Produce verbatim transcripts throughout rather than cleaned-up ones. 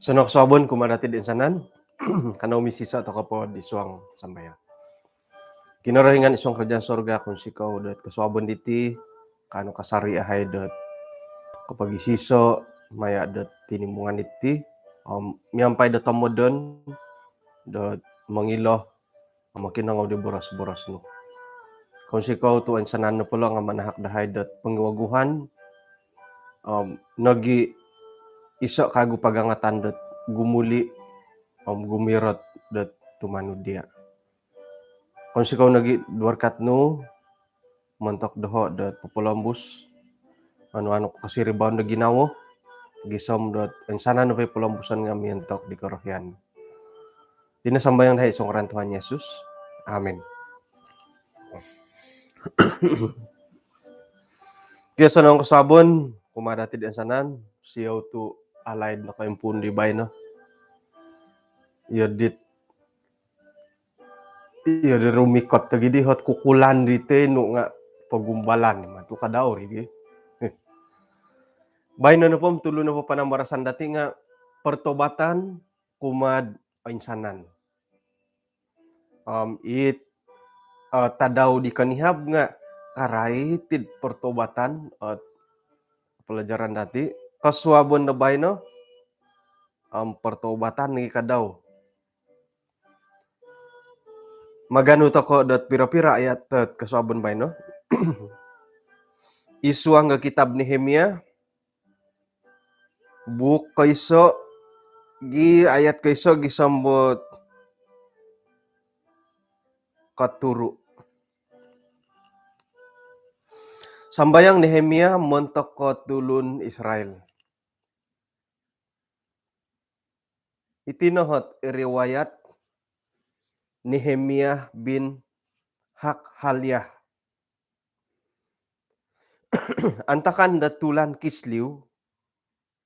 Osonong kosuabon kumaa dati toinsanan. Kanou misiso tokou po id suang sambayang. Kinorohingan id suang kerajaan sorga, kounsikou dot kosuabon diti, kaanu kasari yahai dot kopogisiso maya dot tinimungan diti, om miampai dot tomodon dot mongilo om mokinongou di boros-boros nu. Kounsikou tu toinsanan nopo lo nga manahak dahai dot pongiwaguhan, om nogi iso kagu pagangatan dot gumuli om gumirot dot tumanud dia. Kounsikou nogi berkat nu montok doho dot popolombus, anu-anu kosiribaon do ginawo, gisom dot toinsanan nopo i polombuson nga miontok di korohian. Iti no sambayang dahai id suang ngaran Tuhan Yesus. Amin. Okey, osonong kosuabon kumaa dati toinsanan, siou tu alaid nokoimpuun di baino. Iyo dit, iyo di rumikot lagi di hot kukulan di tenu nga pogumbalan matu kadau ri gi. Baino nopo om tulu nopo panambarasan dati nga pertobatan kumaa toinsanan. Om it, eh, tadau di konihab nga karait id pertobatan, eh, pelajaran dati. Kosuabon do baino, om pertobatan lagi kadau. Maganu tokou dot piro-piro ayat dot kosuabon baino. Id suang do kitab Nehemia, buuk koiso, gi ayat koiso gisom dot koturu. Sambayang Nehemia montok ko tulun Israel. Iti no hot riwayat Nehemia bin Hakhaliah. Antakan do tulan Kisliu,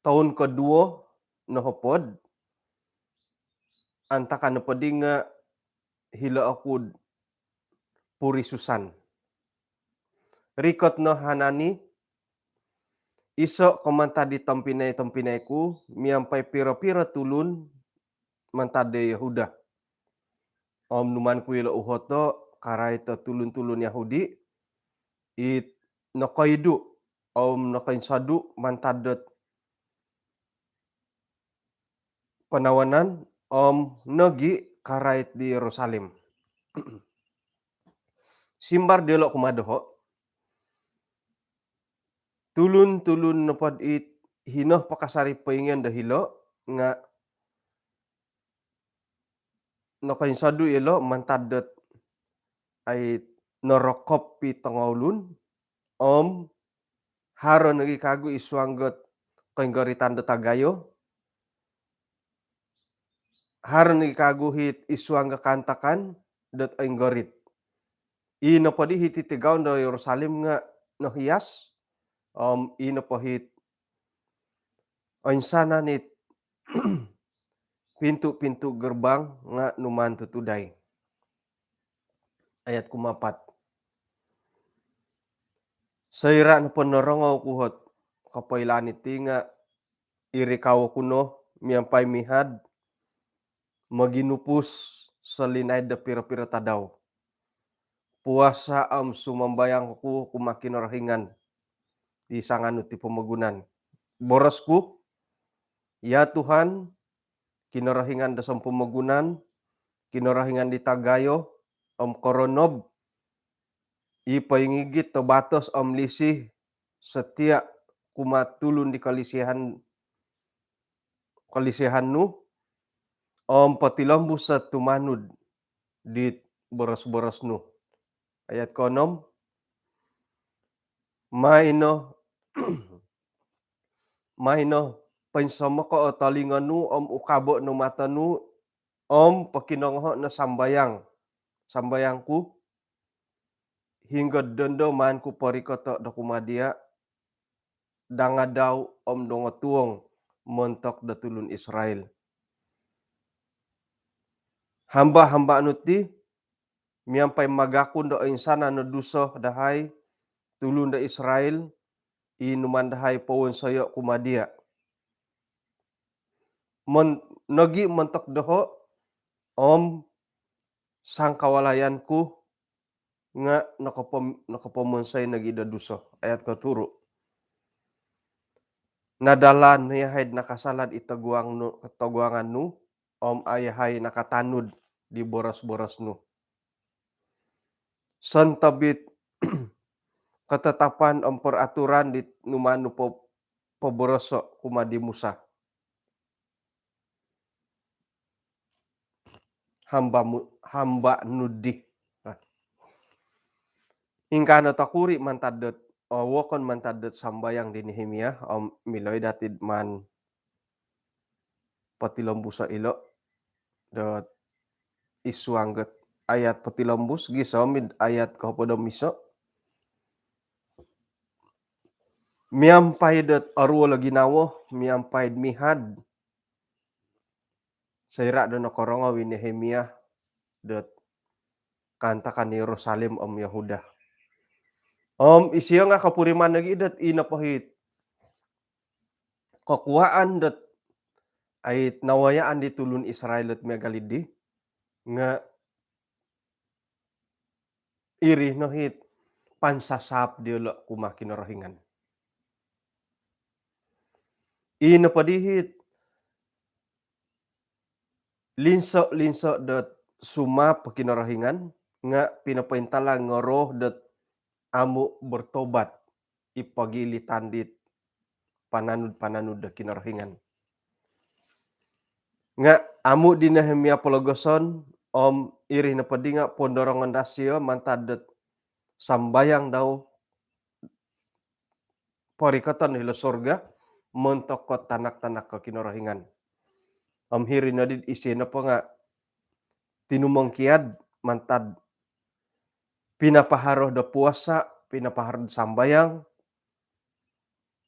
toun koduo nohopod, antakan nopo di nga hilo oku id Puri Susan. Rikot no Hanani, iso ko mantad di tompinai-tompinai ku, miampai piro-piro tulun mantad di Yehuda. Om numaan ku ilo uhoto karait do tulun-tulun Yahudi it nokoidu om nokoinsodu mantad dot ponawanan om nogi karait di Yerusalem. Simbar diolo kumaa doho, tulun-tulun nopo dit hino po kasari poingion do hilo nga nokoinsodu ilo mantad dot ai norokop i tongoulun, om haro nogi kagu id suang dot koinggoritan dot agayo, haro nogi kagu hit id suang dot kaantakan dot oinggorit. I nopo di hiti tigaon do Yerusalem nga nohias, om i nopo hit oinsanan it pintu-pintu gerbang nga numaan tutudai. Ayat kumaapat. Soira nopo norongou ku hot kopoilaan iti nga irikau oku no miampai mihad moginupus solinaid do piro-piro tadau. Puasa om sumambayang oku kumaa Kinorohingan di sanganu ti pomogunan. Boros ku, ya Tuhan, Kinorohingan do sompomogunan, Kinorohingan di tagayo om koronob, i poingigit do batos om lisi setia kumaa tulun di kolisihan, kolisihan nu, om potilombus o tumanud dit boros-boros nu. Ayat koonom, maino, maino poinsomoko o tolingo nu om ukabo no mato nu om pokinongoho no sambayang, sambayang ku, hinggo dondo maan ku porikoto do kumaa dia, dangadau om dongotuong montok do tulun Israel. Hamba-hamba nu ti miampai magakun do oinsanan no duso dahai tulun do Israel, i numaan dahai powonsoyo kumaa dia. mon-, nogi montok doho om sangkawalayan ku nga nokopom-, nokopomonsoi nogi do duso. Ayat koturu. Nadalan no yahai nakasalad i toguang nu, toguangan nu, om a yahai nakatanud di boros-boros nu. Sontobit ketetapan om peraturan di numaan nu po-, poboroso kumaa di Musa. Hamba mu-, hamba nu di. Nah. Ingkaa no tokuri mantad dot, oh, wokon mantad dot sambayang di Nehemia, om milo i dati maan potilombuso ilo dot id suang dot ayat potilombus gisom id ayat kohopod om iso. Miampai dot oruol o ginawo, miampai mihad, soira do nokorongou i Nehemia dot kaantakan Yerusalem om Yehuda. Om isio nga kopuriman nogi dot i nopo it kokuaan dot ai nawayaan di tulun Israel dot miagal dii nga iri no it pansasap diolo kumaa Kinorohingan. I nopo dii it linso-linso dot sumaap Kinorohingan nga pinopointalang o roh dot amu bertobat i pogilitan dit pananud-pananud do Kinorohingan. Nga amu di Nehemia pologoson, om iri nopo dii nga pondorongon disio mantad dot sambayang dau porikoton hilo surga montok ko tanak-tanak ko Kinorohingan. Om hiri no dii isio nopo nga tinumongkiad mantad pinapaharo do puasa, pinapaharo do sambayang,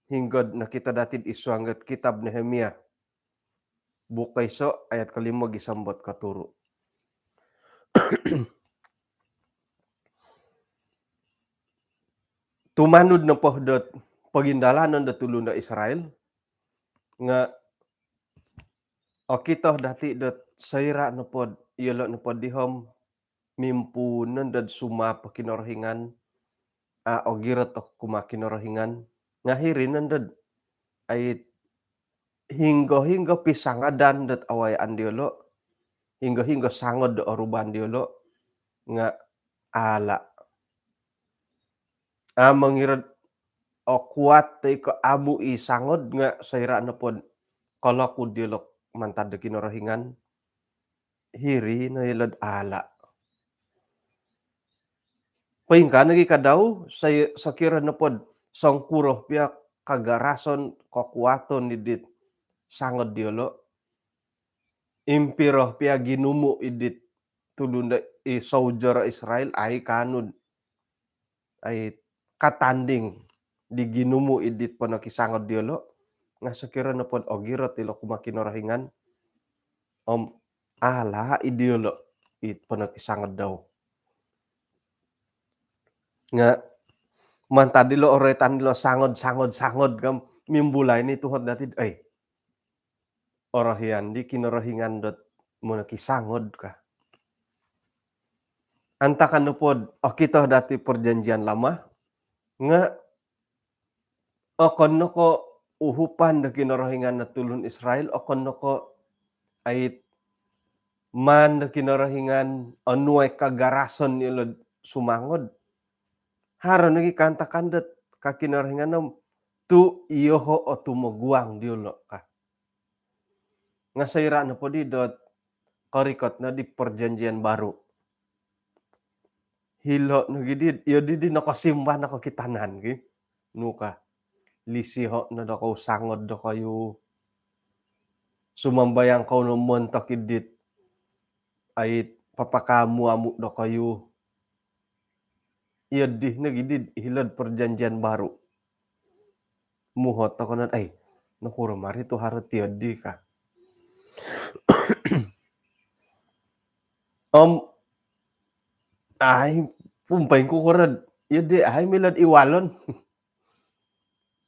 hinggo nokito dati id suang dot kitab Nehemia. Buuk koiso ayat kolimo gisom dot koturu. Tumanud nopo dot pogindalanon do tulun do Israel, nga okito dati dot soira nopo d-, iyolo nopo dii om mimpuun no dot sumaap Kinorohingan, a, ogirot kumaa Kinorohingan, nga hiri no dot ai hinggo-hinggo pisangadan dot awayaan diolo, hinggo-hinggo sangod do orubaan diolo, nga ala. A, mongirot o kuat toi ko amu i sangod nga soira nopo d kolokud diolo mantad do Kinorohingan, hiri no ilo d ala. Poingkaa nogi ka dau, sai-, sokiro nopo d songkuro pia kagarason, kokuaton id dit sangod diolo, impiro pia ginumu id dit tulun do i soldier Israel, ai kaanu d ai katanding di ginumu id dit ponokisangod diolo, nga sokiro nopo d ogirot ilo kumaa Kinorohingan om ala i diolo it ponokisangod dau. Nga mantad dilo oroitan dilo sangod, sangod, sangod ka om mimbulai no i tuhot dati d, ai, orohian di Kinorohingan dot monokisangod ka. Antakan nopo d okito dati Perjanjian Lama, nga okon no ko uhupan do Kinorohingan o tulun Israel, okon no ko ai maan do Kinorohingan onuai kagarason ilo d sumangod. Haro nogi kaantakan dot ka Kinorohingan om tu iyoho o tumoguang diolo ka. Nga soira nopo dii dot korikot no di Perjanjian Baru, hilo nogi dii, iyo dii di nokosimba nokokitanan ki. Nu ka, lisiho no dokoyu sangod dokoyu. Sumambayang kou no montok id dit ai papakaamu-amu dokoyu. Iyo dii nogi dii hilo d Perjanjian Baru. Muhot tokou no d, ai, nokuro mari tu haro tiyo dii ka. Om ai, pumpai ku kuro d iyo dii, ai, milo d iwalon.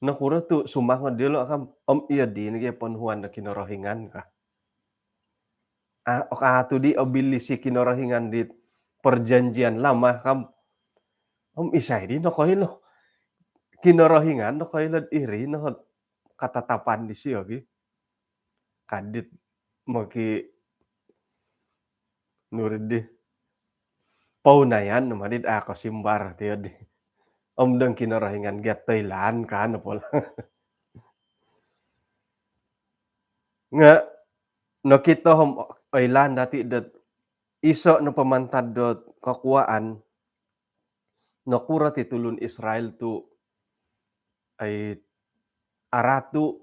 Nokuro tu sumangod diolo ka om, iyo dii nogi ponuhuan do Kinorohingan ka. a, oka tu di obilisi Kinorohingan di perjanjian lama kam. Om isai di nokoilo? Kinorohingan nokoilo iri no katatapan disio gi. Kadit moki nuridi. Pounayan no madid ako simbar tio di. Om dong Kinorohingan giat toilaan kan pola. Nga nokito om oilaan dati dot iso no pamantad dot kokuaan nokuro ti tulun Israel tu ai aratu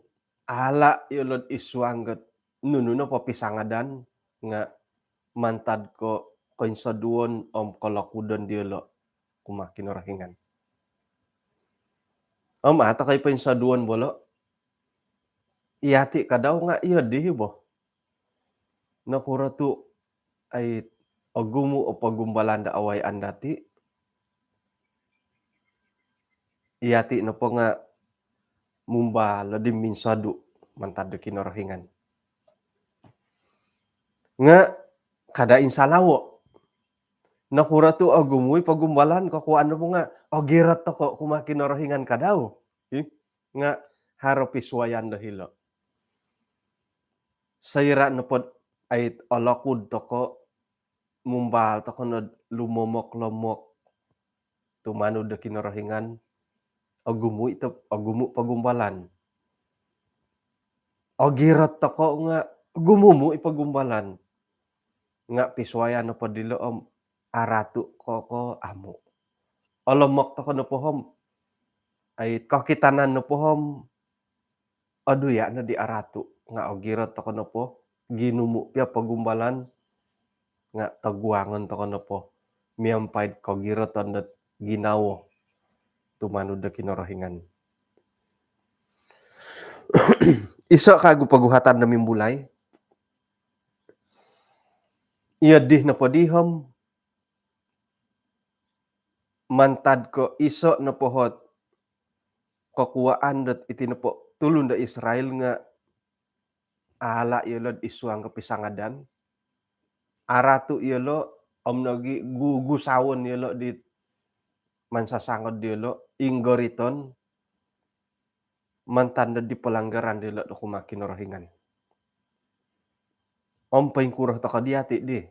ala yolod isuang got nunu no papisangadan nga mantad ko koinsoduon om kolokudon diolo kuma Kinorohingan. Om ato kai poinsoduon bolo. Iyati kadau nga iyo dihi bo. Nokuro tu ai ogumu o pagumbalan da awai andati. Iyati nopo nga mumbal di minsodu mantad do Kinorohingan. Nga kada insalawo. Nokuro tu ogumu i pagumbalan kokuaan nopo nga ogirot toko kuma Kinorohingan kadau. Ih, nga haro pisuayan do hilo. Soira nopo ait olokud toko mumbal toko no lumomok-lomok tumanud do Kinorohingan ogumu ito ogumu pagumbalan. Ogirot toko nga gumumu i pagumbalan. Nga pisuayan nopo dilo om aratu ko ko amu. Olomok toko nopo om ai kokitanan nopo om oduya no di aratu nga ogirot toko nopo ginumu pia pagumbalan nga toguangon toko nopo miampai'd kogiroton dot ginawo tumanud do Kinorohingan. Iso kagu poguhatan do mimbulai. Iyo dih nopo dih om mantad ko iso nopo hot kokuaan dot iti nopo tulun do Israel nga ala yolod isuang kopisangadan. Aratu yolo om nogi gugusawon yolo di mansasangod yolo inggoriton mantad di pelanggaran dilo do kuma Kinorohingan. Om poingkuro toko diati di.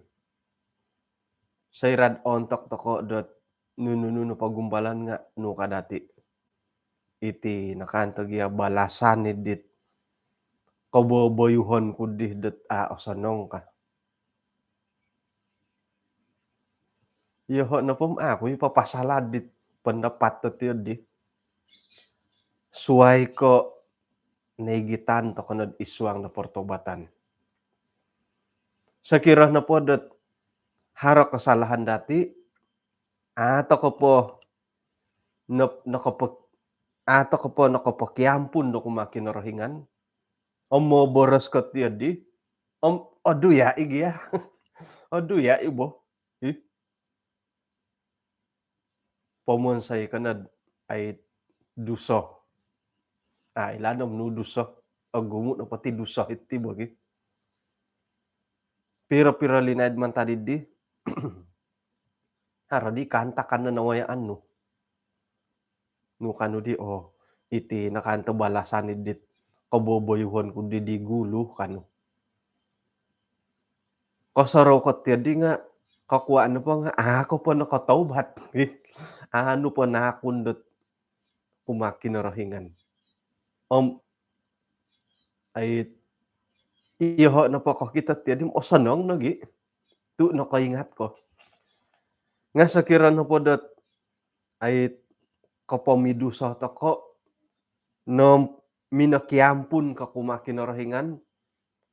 Soira'd ontok toko dot nunu-nunu pagumbalan nga nu kadati. Iti nakanto gia balasan ni dit koboboyuhon ku dih dot a osonong ka. Yoho nopo om aku i papasala dit pendapat tio di. Suai ko naigitan toko nod isuang do pertobatan. Sokiro nopo dot haro kesalahan dati, ato kopo nop nokopo ato kopo nokopo kiampun do kuma Kinorohingan. Om mo boros ko tio di om oduya i gia. Oduya i bo. Ih. Pomonsoi kanad ai duso. Ai lanom nu duso. Ogumu no poti duso iti bo gi. Piro-piro linaid mantad di. Haro di kaantakan no nawayaan nu. Nu kanu di oh iti nakanto balasan ni dit koboboyuhon ku di di gulu kanu. Kosorou ko tio di nga kokuaan nopo nga aku po nokotaubat. Ih, anu po nakun dot kuma Kinorohingan. Om ai iyoho nopo kokito tio di osonong nogi tu nokoingat ko. Nga sokiro nopo dot ai kopomiduso toko no minokiampun ko kuma Kinorohingan.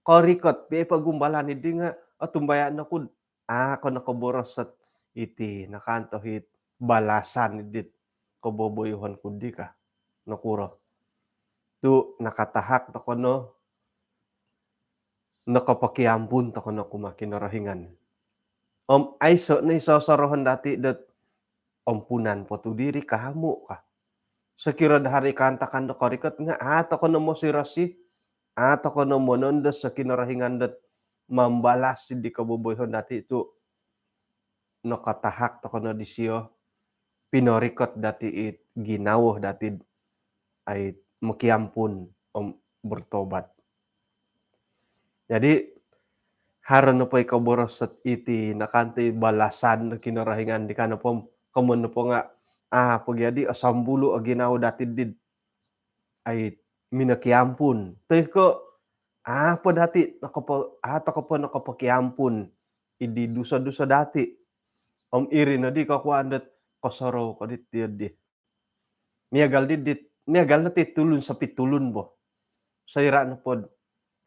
Korikot pia pagumbalan idi nga otumbaya nokud a kono koboros ot iti nakanto hit balasan dit koboboyuhon ku di ka. Nokuro tu nakatahak toko no nokopokiampun toko no kuma Kinorohingan. Om aiso no iso sorohon dati dot ompunan po tu diri kamu ka. Sokiro do hari kaantakan do korikot nga a toko no mosirosi, a toko no monondos so Kinorohingan dot mambalas di koboboyoon dati tu' nokotahak toko no disio, pinorikot dati it ginawo dati ai mokiampun om bertobat. Jadi, haro nopo i koboros iti nakanti balasan Kinorohingan di kano po, komoyon nopo nga', ah, pogi adi osombulu o ginawo dati did ai minokiampun. Toi ko', ah, po dati, nokopo, ah, toko po nokopokiampun idi duso-duso dati. Om iri nodi kokuaan dot kosorou ko dit tiyo di. Miagal di dit, miagal no ti tulun sopi tulun bo. Soira' nopod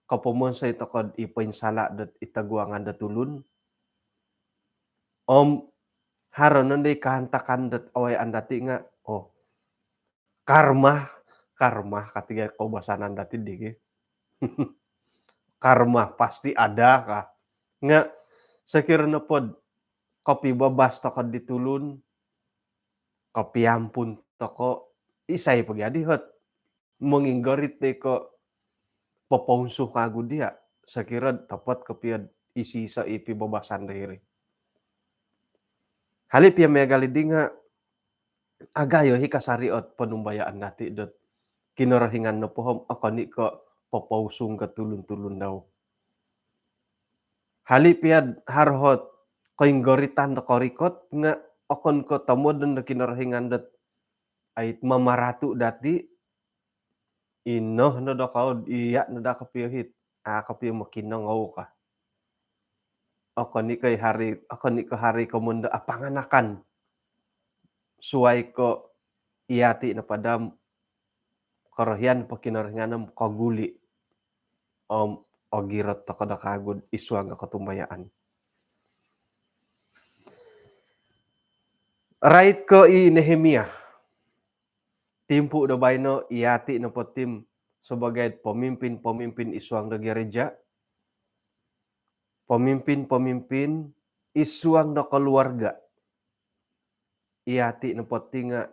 kopomonsoi tokod i poinsala' dot i toguangan dot tulun. Om haro nondo i kaantakan dot awayaan dati nga', oh, karma, karma katiga koubasanan dati di ki. Karma pasti ada ka. Nga' sokiro nopod kopibabas tokod di tulun, kopiampun toko, isai pogi adi hot monginggorit toi ko' popounsu kagu diya', sokiro topot kopio id iso-iso i pibabasan do hiri. Hali' pia miagal di nga' agayo i kasari ot ponumbayaan dati dot Kinorohingan nopo om okon i ko' popousung ko tulun-tulun dau. Hali' pia'd haro ot koinggoritan do korikot nga' okon ko' tomodon do Kinorohingan dot ait mamaratu' dati, ino no do kaud iya' no daa kopio hit, a' kopio mokinongou ka. Okon i ko' i hari, okon i ko' hari komoyon do apanganakan. Suwai ko' iyati' nopo daa korohian po Kinorohingan om koguli'. Om ogirot toko do kagu id suang do kotumbayaan. Rait ko' i Nehemia. Timpu' do baino, iyati' nopo ti om sabagai pemimpin-pemimpin id suang do gereja, pemimpin-pemimpin id suang do keluarga. Iyati' nopo ti nga'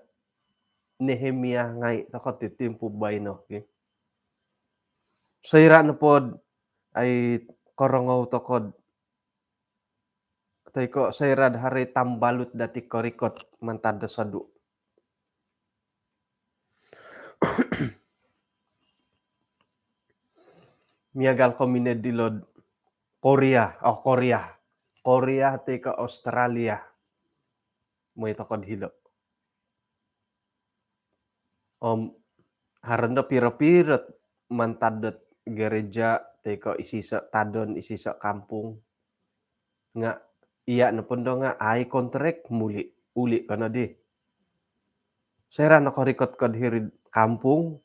Nehemia ngai' toko ti timpu' baino, ki. Soira' nopod ai korongou tokod toi ko' soira'd haro i tambalut dati korikot mantad do sodu'. Miagal ko mine dilo'd Korea, oh, Korea. Korea toi ko' Australia. Moi tokod hilo'. Om haro no piro-piro mantad dot gereja toi ko' isoiso' tadon, isoiso' kampung. Nga' iya' nopo ndo nga' ai kontrak, muli', uli' ko nodi. Soira' nokorikot kod hiri'd kampung,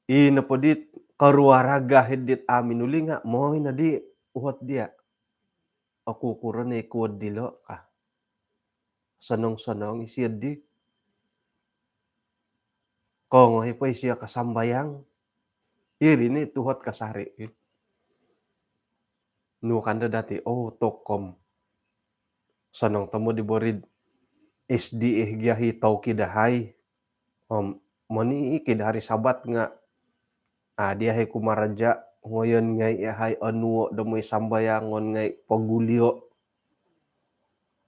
i nopo dit koruaraga hiri'd dit a' minuli' nga' moi nodi uhot diya'. Oku kuro ni kuod dilo' ka. Sonong-sonong isio di. Kongoi po isio kasambayang. Iri ni tuhot kasari. Nu kando dati, oh, tokom. Sonong tomod di bori'd S D A gia hi tau ki dahai. Om moni ki do hari Sabat nga' a' di yahai kumaraja, ngoyon ngai' yahai onuo' do moi sambayangon ngai' pogulio'.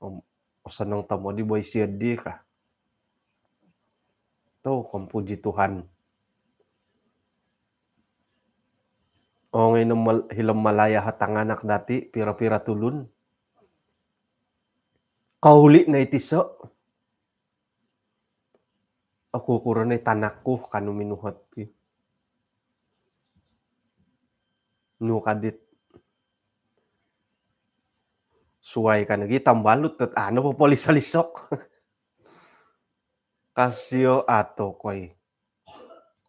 Om osonong tomod di bo isio di ka. Tokom, puji Tuhan. Ongoi no mal-, hilo' Malaya ha tanganak dati, piro-piro tulun. Kouli' no i tiso'. Oku kuro ni tanakku, kanu minuhot ki. Nu kadit. Suwai ka nogi tambalut dot a' no popolisok-lisok. Ka sio, ato koi.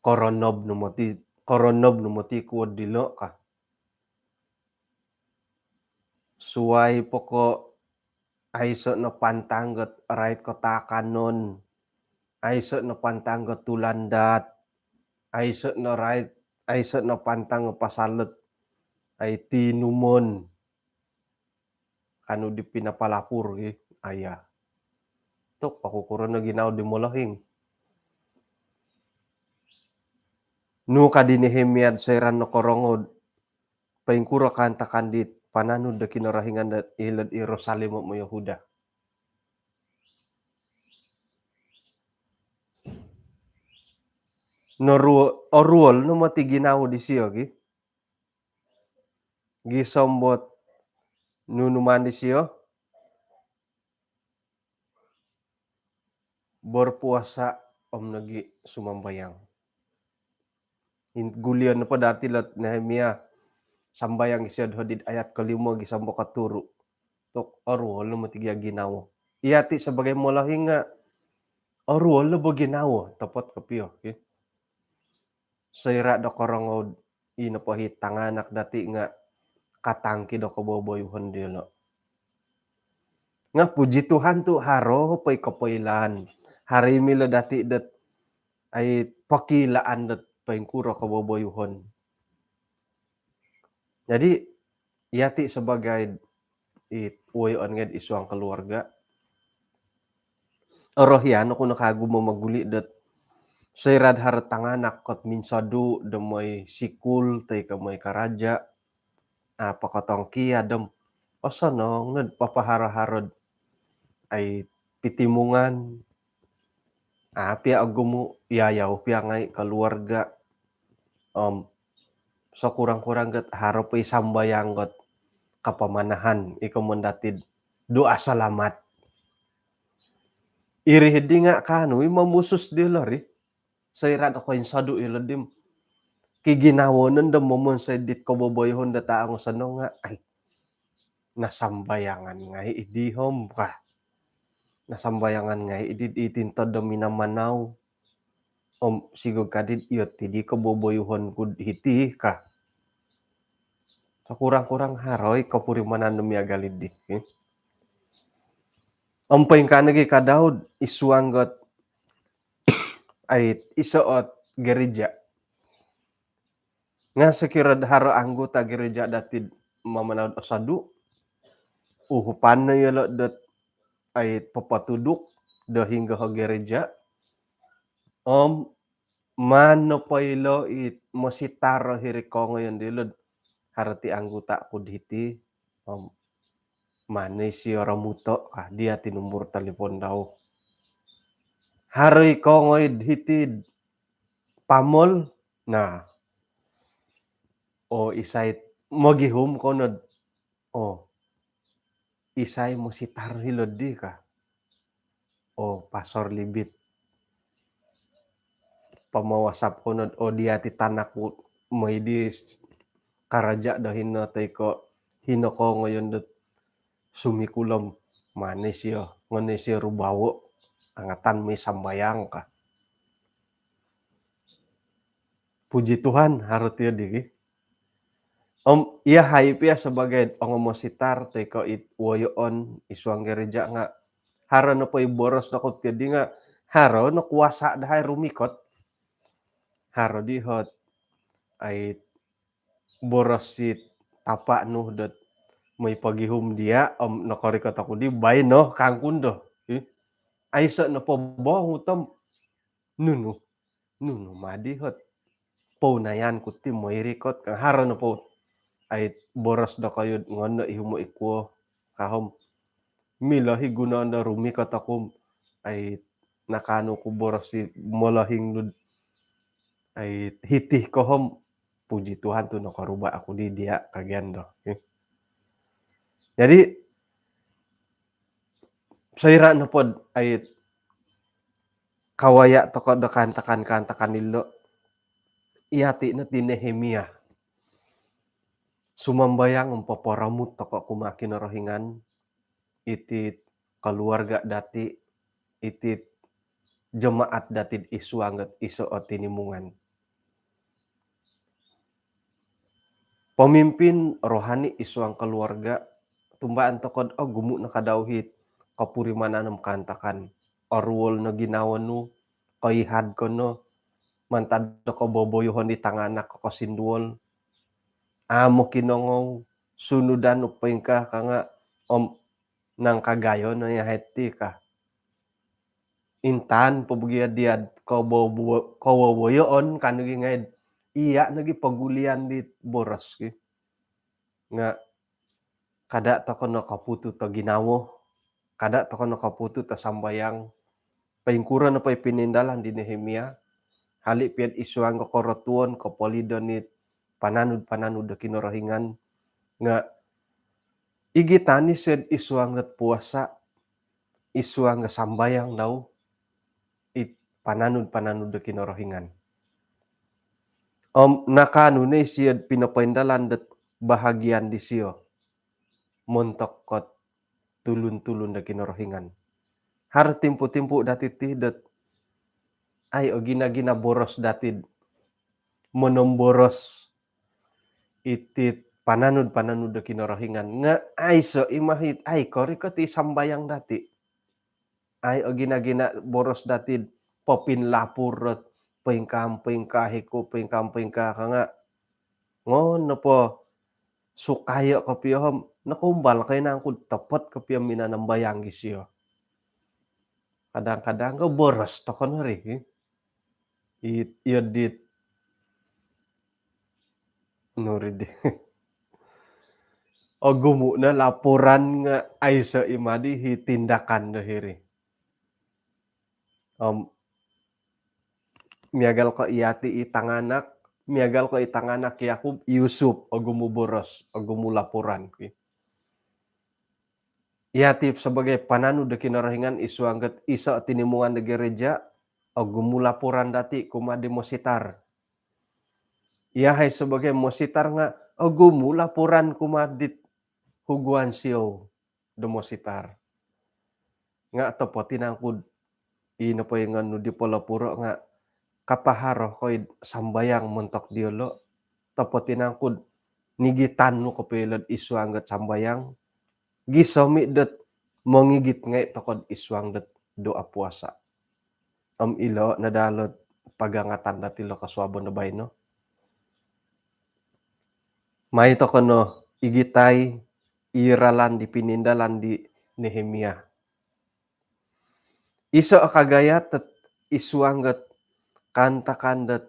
Koronob no moti, koronob no moti kuod dilo' ka. Suwai po ko' aiso' no pantang got rait ko taakanon, aiso' no pantang got tulandat, aiso' no rait, aiso' no pantang got pasal dot ai tinumon. Kanu di pinapalapur gi, aya. Tok, oku kuro no ginawo di molohing. Nu ka di Nehemia soira' nokorongou poingkuro kaantakan di pananud do Kinorohingan do hilo'd Yerusalem om Yehuda. Noruo-, oruol no moti ginawo disio gi. Gisom dot nunu maan disio, berpuasa om nogi sumambayang. In-, gulion nopo dati lot Nehemia, sambayang isio do hodi'd ayat kolimo gisom dot koturu. Tu' oruol no moti gia ginawo. Iyati' sebagai molohing nga' oruol no bo ginawo, topot kopio, ki. Soira' do korongou i nopo hi tanganak dati' nga' katangki do koboboyuhon diyolo'. Nga' puji Tuhan tu' haro po i kopoilaan. Haro i milo dati' dot ai pokiilaan dot poingkuro koboboyuhon. Jadi, iyati' sebagai i woyoon ngai'd isuang keluarga, orohian oku no kagu momoguli' dot soira'd haro tanganak kot minsodu' do moi sikul toi ko' moi karaja', a' po kotongkiad om osonong nod papaharo-haro'd ai pitimungan, a' pia ogumu', iyayau pia ngai' keluarga. Om sokurang-kurang got haro po i sambayang got kapamanahan, iko mon dati'd doa selamat. Iri hiddi nga' kaanu i mamusus dilo ri. Soira'd okoinsodu' ilo di om kiginawo nondo momonsoi dit koboboyuhon dot a' ongosonong nga', ai, nasambayangan ngai' iddi om ka. Nasambayangan ngai' iddi, i tintod do minamanau. Om sigog kaddi'd iyo tiddi koboboyuhon ku'd hiti ka. Sokurang-kurang haro i kopurimanan do miagal iddi, eh. Om poingkaa nogi' ka Daud, isuang got ai iso ot gereja. Nga' sokiro'd haro anggota gereja dati'd mamanau'd osodu', uhupan no iyolo' dot ai popotuduk do hinggo o gereja. Om maan nopo ilo i mositar o hiri kongoyon dilo'd haro ti anggota ku'd hiti, om maan no isio romuto' ka, diya' ti numbur talipon dau. Haro i kongoi'd hiti'd Pamol, na. O, isai mogihum ko nod, o, isai mositar hilo'ddi ka. O, Pastor Libit. Pama-WhatsApp ko nod, o, diya' ti tanak ku moi di karaja' do hino toi ko' hino kongoyon dot sumikul om maan no isio, ngon no isio rubawo', angatan moi sambayang ka. Puji Tuhan, haro tiyo diri. Om iyahai pia sabagai ongomositar toi ko' it woyoon isuang gereja nga' haro nopo i boros dokoyu tiyo di nga' haro no kuasa dahai rumikot. Haro di hot ai boros si tapa' nu dot moi pogihum diya' om nokorikot oku di baino kangku ndo. Ih. Aiso' nopo bongut om nunu, nunu madi hot pounayan ku ti moi rikot ka, haro nopo ai boros dokoyu'd ngono ihumo' ikuo ka om milo hi gunoon do rumikot oku om ai nakaanu ku boros i molohing nu'd ai hiti ko om puji Tuhan tu nokoruba' oku di diya' kagian do. Jadi soira' nopod ai kawaya' toko' do kaantakan-kaantakan ilo', iyati' no ti Nehemia. Sumambayang om poporomut toko' kumaa Kinorohingan, iti'd koluarga' dati', iti'd jemaat dati'd isuang got iso' o tinimungan. Pemimpin rohani isuang koluarga', tumbaan toko'd ogumu' no kadau hit kopurimanan om kaantakan. Oruol no ginawo nu, koihad ko no, mantad do koboboyohon di tanganak ko kosinduol. Amu' kinongou, sunudan nu poingkaa ka nga' om nangkagayo no iyahai ti ka. Intaan po bo gia diya'd kowowo-, kowowoyoon ka nogi ngai'd iya' nogi pogulian di boros ki. nga kada tokou no koputut o ginawo, kada tokou no koputut o sambayang. Poingkuro nopo i pinindalan di Nehemia, hali pia id suang do korotuon, kopolidon it pananud-pananud do Kinorohingan, nga igitan isio id suang dot puasa, id suang do sambayang dau, it pananud-pananud do Kinorohingan. Om nakaanu no isio pinopoindalan dot bahagian disio montok kot tulun-tulun do Kinorohingan. Haro timpu-timpu dati ti dot ai ogina-gina boros dati monomboros itit pananud-pananud do Kinorohingan nga aiso i mahit, ai korikot i sambayang dati. Ai ogina-gina boros dati popinlapur dot poingkaa-poingkaa hiku, poingkaa-poingkaa ka nga ngon nopo sukayo kopio om nokoumbal ko i nangku topot kopio minanambayang isio. Kadang-kadang ko boros tokou no ri. It, iyo dit. Nuri di. Ogumu no laporan nga aiso i madi i tindakan do hiri. Om miagal ko iyati i tanganak, miagal ko i tanganak Yakub, Yusuf, ogumu boros, ogumu laporan. Iyati sebagai pananud do Kinorohingan id suang dot iso tinimungan do gereja, ogumu laporan dati kumaa di mositar. Iyahai sebagai mositar nga ogumu laporan kumaa dit huguan siou do mositar. Nga topot i nangku dot i nopo i ngan nu di polopuro nga kapaharo ko id sambayang montok diolo, topot i nangku dot nigitan nu kopio ilo id suang dot sambayang, gisom i dot mongigit ngai tokou id suang dot doa puasa. Om ilo no daa ilo pagangatan dati ilo kosuabon do baino. Mai tokou no igitai i ralan di pinindalan di Nehemia. Iso o kagayat dot id suang dot kaantakan dot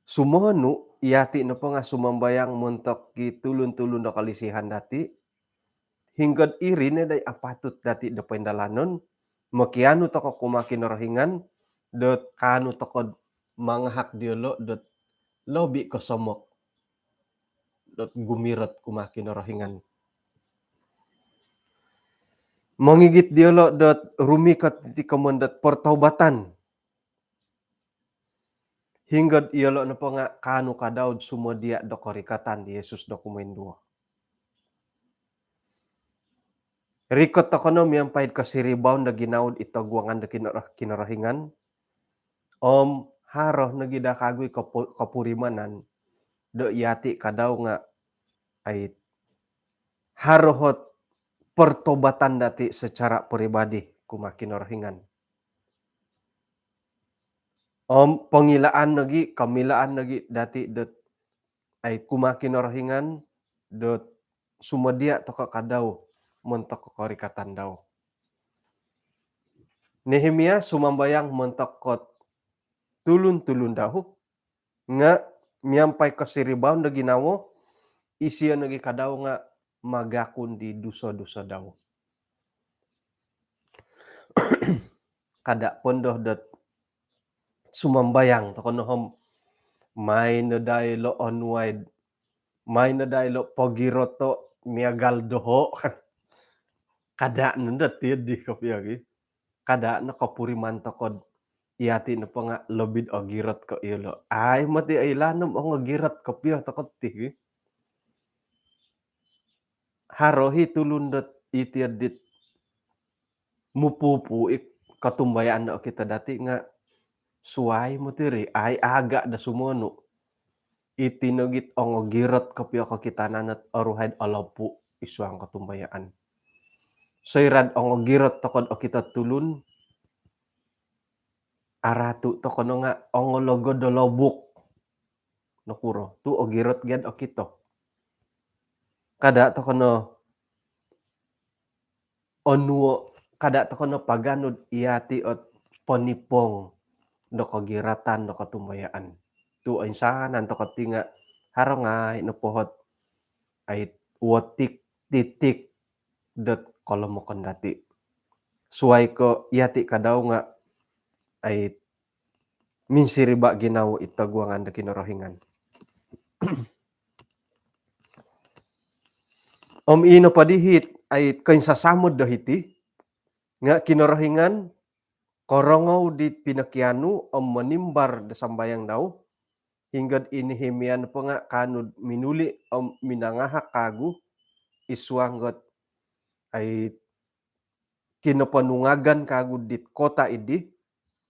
sumonu, iyati nopo nga sumambayang montok i tulun-tulun do kolisihan dati, hinggo dot iri no daa i apatut dati do poindalanon, mokianu tokou kumaa Kinorohingan dot kaanu tokou dot mangahak diolo dot lobi kosomok dot gumirot kumaa Kinorohingan. Mongigit diolo dot rumikot iti komoyon dot pertobatan. Hinggo dot iyolo nopo nga kaanu ka dau dot sumodia do korikatan di Yesus do kumoinduo. Rikot tokou no miampai id kosiribaon do ginawo id toguangan do Kinoro-, Kinorohingan. Om haro nogi daa kagu i kopu-, kopurimanan do iyati ka dau nga ai haro ot pertobatan dati secara peribadi kumaa Kinorohingan. Om pongilaan nogi, komilaan nogi dati dot ai kumaa Kinorohingan dot sumodia tokou ka dau montok korikatan dau. Nehemia sumambayang montok kot tulun-tulun dau, nga miampai kosiribaon do ginawo, isio nogi ka dau nga magakun di duso-duso dau. Kada pondo dot sumambayang tokou no om mai no daa ilo onuai, mai no daa ilo pogiroto miagal doho. Kada no dot iri kopio gi. Kada no kopuriman tokou dot iyati nopo nga lobi dot ogirot ko iyolo. Ai moti oilaan om ongogirot kopio tokou ti gi. Haro i tulun dot iti dit mupupu i kotumbayaan do okito dati nga suai moti iri, ai aga do sumonu. Iti nogi dot ongogirot kopio kokitanan dot oruhai dot olopu id suang kotumbayaan. Soira dot ongogirot tokou dot okito tulun, aratu tokou no nga ongologod do lobuk. Nokuro? Tu ogirot gia dot okito. Kada tokou no onuo, kada tokou no paganu dot iyati ot ponipong do kogiratan do kotumbayaan. Tu oinsanan tokou ti nga haro ngai nopo ot ai wotik titik dot kolomokon dati. Suai ko yati kadau nga ai minsiriba ginawo id toguangan do Kinorohingan. Om ino padihit ai koinsasamod do hiti nga Kinorohingan korongou di pinokianu om monimbar do sambayang dau, hinggod i Nehemia nopo nga kaanu do minuli om minangahak kagu id suang dot ai kinoponungagan kagu dit kota idi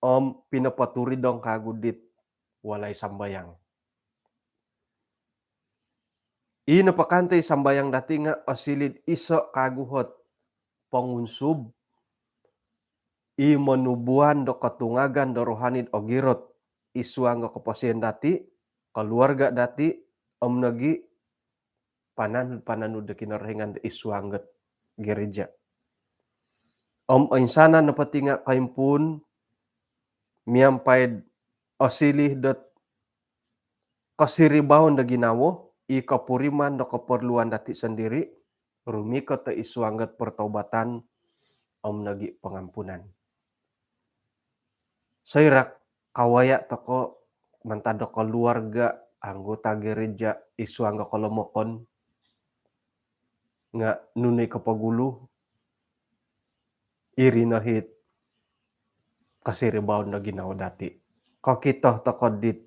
om pinopoturidong kagu dit walai sambayang. I nopo kanto i sambayang dati nga osiliu do iso kagu ot pongunsub i monubuan do kotungagan do rohani do ogirot id suang do koposion dati, keluarga dati, om nogi pananud-pananud do Kinorohingan do id suang dot gereja. Om oinsanan nopo ti nga koimpuun miampai do osiliu dot kosiribaon do ginawo, i kopuriman do koporluan dati sondiri, rumikot do id suang dot pertobatan om nogi pengampunan. Soira kawaya toko mantad do keluarga, anggota gereja id suang do kolomokon nga nunu i kopogulu, iri no it kosiribaon do ginawo dati. Kokito toko dit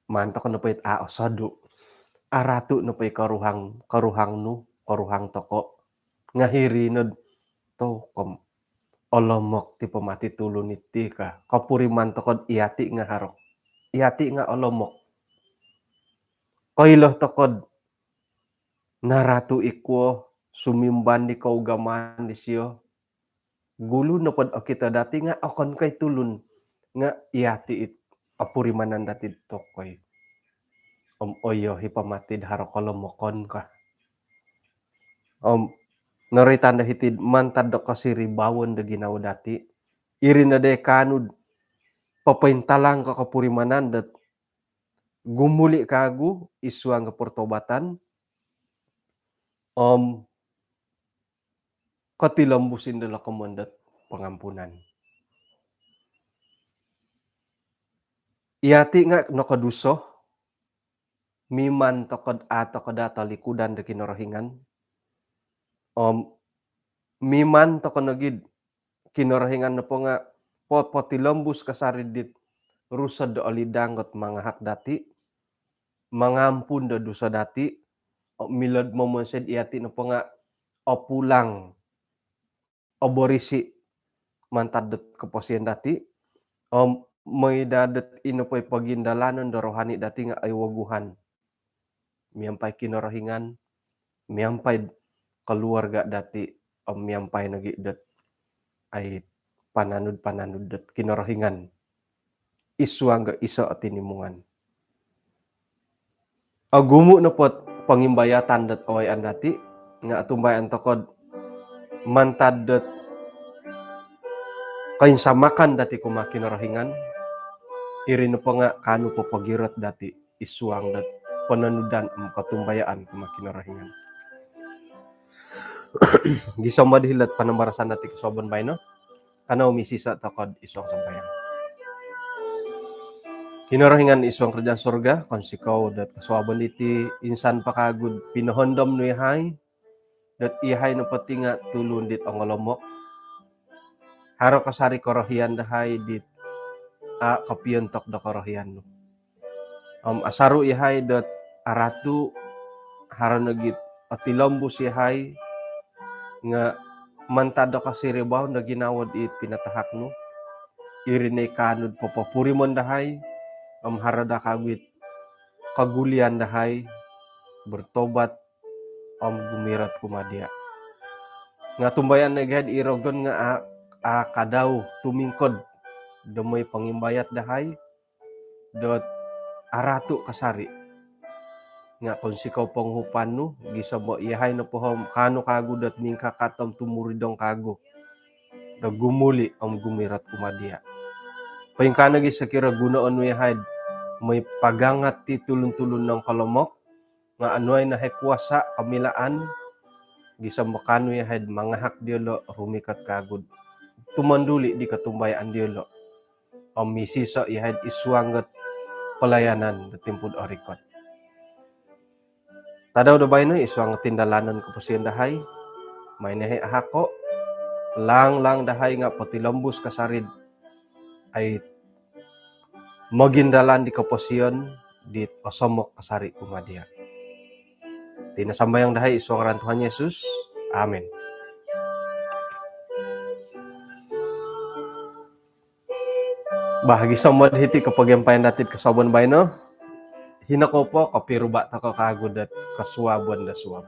maan toko nopo it a osodu. Aratu nopo i koruhang, koruhang nu, koruhang toko. Nga hiri no tu kom olomok ti pamati tulun iti ka. Kopuriman toko do yati nga haro. Yati nga olomok. Koilo toko do naratu i kuo, sumimban di kougamaan disio. Gulu nopo do okito dati nga okon ko i tulun nga yati it opurimanan dati tokou. Om oyo i pamati do haro kolomokon ka. Om noroitan do hiti do mantad do kosiribaon do ginawo dati, iri no do kaanu do popointalang ko kopurimanan dot gumuli kagu id suang do pertobatan om kotilombus indo lokomon dot pengampunan. Yati nga nokoduso, miman toko do a toko do tolikudan do Kinorohingan. Om miman toko nogi do Kinorohingan nopo nga po- potilombus kasari dit Rusod do Olidang dot mangahak dati, mangampun do dusa dati, milo do momonsoi do yati nopo nga opulang, oborisi mantad dot koposion dati, om mooi daa dot i nopo i pogindalanon do rohani dati nga oiwoguhan miampai Kinorohingan, miampai keluarga dati, om miampai nogi dot ai pananud-pananud dot Kinorohingan id suang do iso o tinimungan. Ogumu nopo do pongimbayatan dot awayaan dati nga otumbayaan toko do mantad dot koinsamakan dati kumaa Kinorohingan, iri nopo nga kaanu popogirot dati id suang dot pononudan om kotumbayaan kumaa Kinorohingan. Gisom do hilo dot panambarasan dati kosuabon baino, kanou misiso toko do id suang sambayang. Kinorohingan id suang kerajaan sorga, kounsikou dot kosuabon diti insan po kagu do pinohondom nu yahai, dot yahai nopo ti nga tulun dit ongolomok. Haro kasari korohian dahai dit a kopiontok do korohian nu. Om asaru yahai dot aratu, haro nogi do otilombus yahai, nga mantad do kosiribaon do ginawo dit pinatahak nu, iri no i kaanu do popopurimon dahai, om haro daa kagu it kogulian dahai, bertobat, om gumirot kumaa dia. Nga otumbayaan nogi do i rogon nga a, a kadau tumingkod do mooi pongimbayat dahai, dot aratu kasari. Nga kounsikou ponguhupan nu, gisom do yahai nopo om kaanu kagu dot mingkakat om tumuridong kagu do gumuli om gumirot kumaa dia. Poingkaa nogi sokiro gunoon nu yahai do mooi pagangat ti tulun-tulun nongkolomok, nga' onuai no hai kuasa' komilaan gisom do kaanu iyahai'd mangahak diyolo' rumikot kagu'd tumonduli' di kotumbayaan diyolo' om misiso' iyahai'd isuang dot palayanan do timpu'd orikot. Tadau do baino isuang dot tindalanon koposion dahai, mai no hai ahako', laang-laang dahai nga' potilombus kasari'd ai mogindalan di koposion dit osomok kasari' kumaa diya'. Iti no sambayang dahai isuang ngaran Tuhan Yesus. Amin. Bah, gisom do hiti kopogiampayan dati'd kosuabon baino, hino kou po kopiruba' toko' kagu dot kosuabon do suab.